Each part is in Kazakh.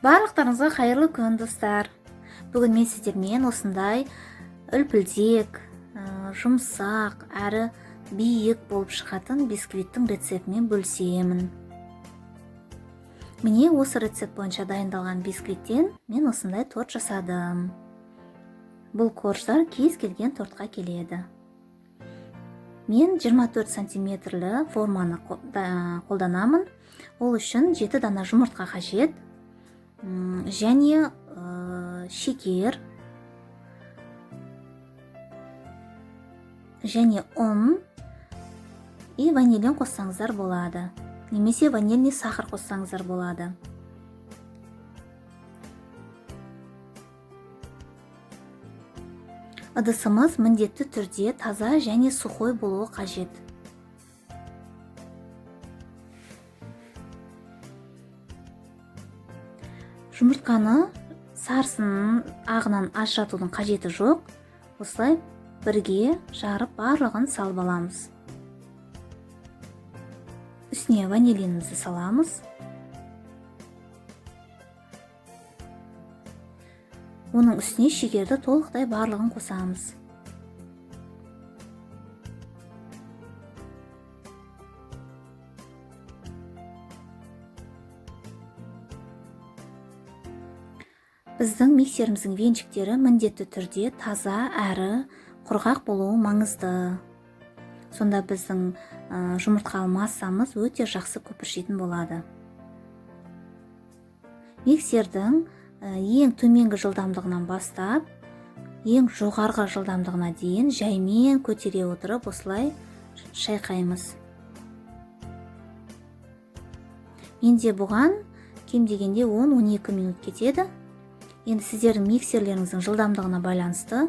Барлықтарыңызға қайырлы күн, достар. Бүгін мен сіздермен осындай үлпілдек, жұмсақ, әрі биік болып шығатын бисквиттің рецептімен бөлісемін. Міне, осы рецепт бойынша дайындалған бисквиттен мен осындай торт жасадым. Бұл корждар кез келген тортқа келеді. Мен 24 сантиметрлі форманы қолданамын. Ол үшін 7 дана жұмыртқа қажет. Және шекер және ұн и ванилин қоссаңыздар болады. Немесе ванильный сахар қоссаңыздар болады. Ыдысымыз міндетті түрде таза және сухой болуы қажет. Жұмыртқаны сарысын ағынан ажыратудың қажеті жоқ. Осылай бірге жарып барлығын салып аламыз. Үстіне ванилинімізді саламыз. Оның үстіне шекерді толықтай барлығын қосамыз. Біздің миксеріміздің венчиктері міндетті түрде таза әрі құрғақ болуы маңызды. Сонда біздің жұмыртқалы массамыз өте жақсы көпіршитін болады. Миксердің ең төменгі жылдамдығынан бастап, ең жоғарғы жылдамдығына дейін жаймен көтере отырып осылай шайқаймыз. Менде бұған кем дегенде он-он екі минут кетеді. Енді сіздердің миксерлеріңіздің жылдамдығына байланысты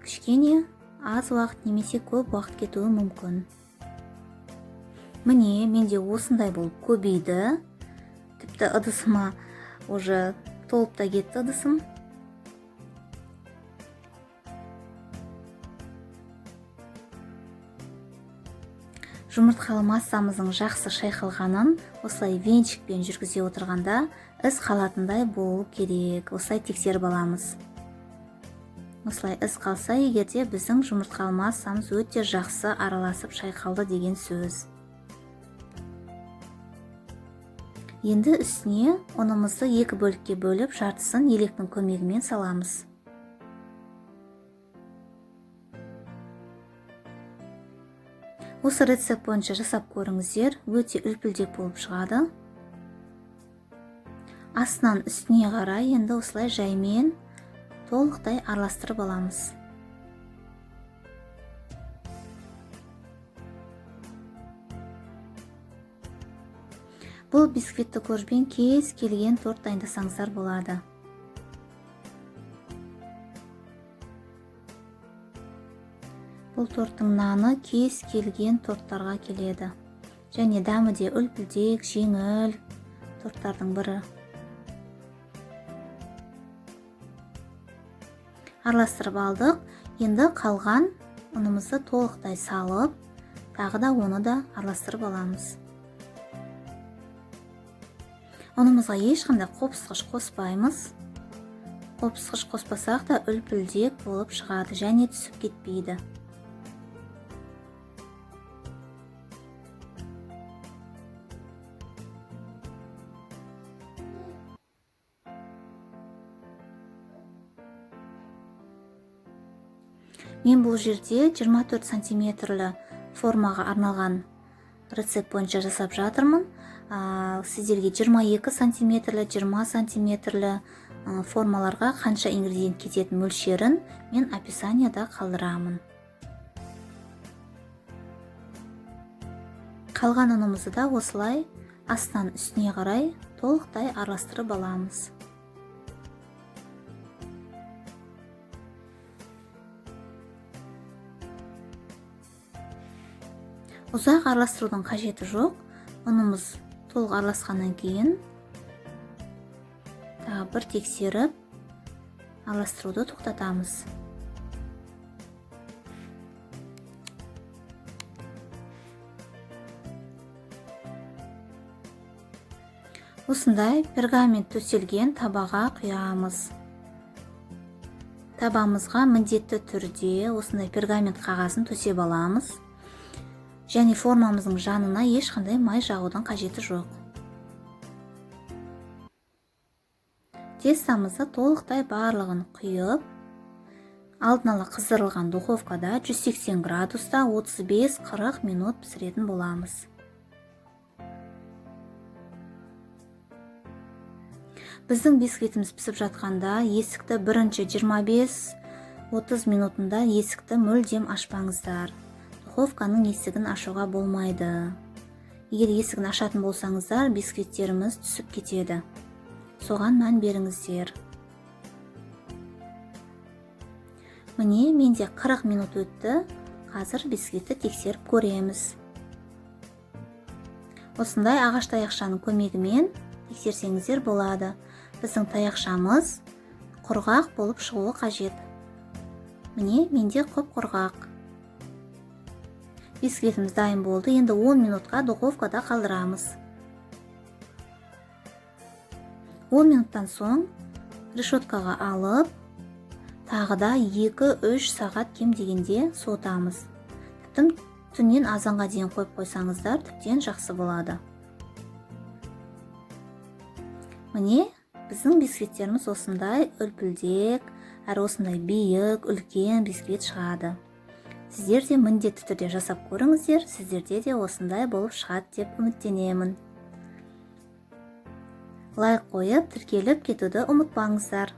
кішкене аз уақыт немесе көп уақыт кетуі мүмкін. Міне, менде осындай болып көбейді. Тіпті ыдысыма уже толып та кетті ыдысым. Жұмыртқалы массамыздың жақсы шайқалғанын осылай венчикпен жүргізе отырғанда із қалатындай болу керек. Осылай тексеріп аламыз. Осылай із қалса, егерде біздің жұмыртқалы массамыз өте жақсы араласып шайқалды деген сөз. Енді үстіне ұнымызды екі бөлікке бөліп, жартысын електің көмегімен саламыз. Осы рецепт бойынша жасап көріңіздер, өте үлпілдек болып шығады. Астынан үстіне қарай енді осылай жаймен толықтай араластырып аламыз. Бұл бисквитті коржбен кез келген торт дайындасаңыздар болады. Бұл торттың наны кез келген торттарға келеді. Және дәмі де үлпілдек, жеңіл торттардың бірі. Араластырып алдық. Енді қалған ұнымызды толықтай салып, тағы да оны да араластырып аламыз. Ұнымызға ешқандай қопсытқыш қоспаймыз. Қопсытқыш қоспасақ та үлпілдек болып шығады және түсіп кетпейді. Мен бұл жерде 24 сантиметрлі формаға арналған рецепт бойынша жасап жатырмын. Сіздерге 22 сантиметрлі, 20 сантиметрлі формаларға қанша ингредиент кететін мөлшерін мен описанияда қалдырамын. Қалған ұнымызды да осылай астынан үстіне қарай толықтай араластырып аламыз. Ұзақ араластырудың қажеті жоқ. Ұнымыз толық араласқаннан кейін тағы бір тексеріп араластыруды тоқтатамыз. Осындай пергамент төселген табаға құямыз. Табамызға міндетті түрде осындай пергамент қағазын төсеп аламыз. Және формамыздың жанына ешқандай май жағудың қажеті жоқ. Тестамызды толықтай барлығын құйып, алдын ала қыздырылған духовкада 180 градуста 35-40 минут пісіретін боламыз. Біздің бисквитіміз пісіп жатқанда есікті бірінші 25-30 минутында есікті мүлдем ашпаңыздар. Духовканың есігін ашуға болмайды. Егер есігін ашатын болсаңыздар, бисквиттеріміз түсіп кетеді. Соған мән беріңіздер. Міне, менде 40 минут өтті. Қазір бисквитті тексеріп көреміз. Осындай ағаш таяқшаның көмегімен тексерсеңіздер болады. Біздің таяқшамыз құрғақ болып шығуы қажет. Міне, менде құп-құрғақ. Бисквитіміз дайын болды. Енді 10 минутқа духовкада қалдырамыз. 10 минуттан соң решеткаға алып, тағы да 2-3 сағат кем дегенде суытамыз. Тіптен түннен азанға дейін қойып қойсаңыздар, тіптен жақсы болады. Міне, біздің бисквиттеріміз осындай үлпілдек, әрі осындай биік, үлкен бисквит шығады. Сіздер де міндетті түрде жасап көріңіздер, сіздерде де осындай болып шығады деп үміттенемін. Лайк қойып, тіркеліп кетуді ұмытпаңыздар.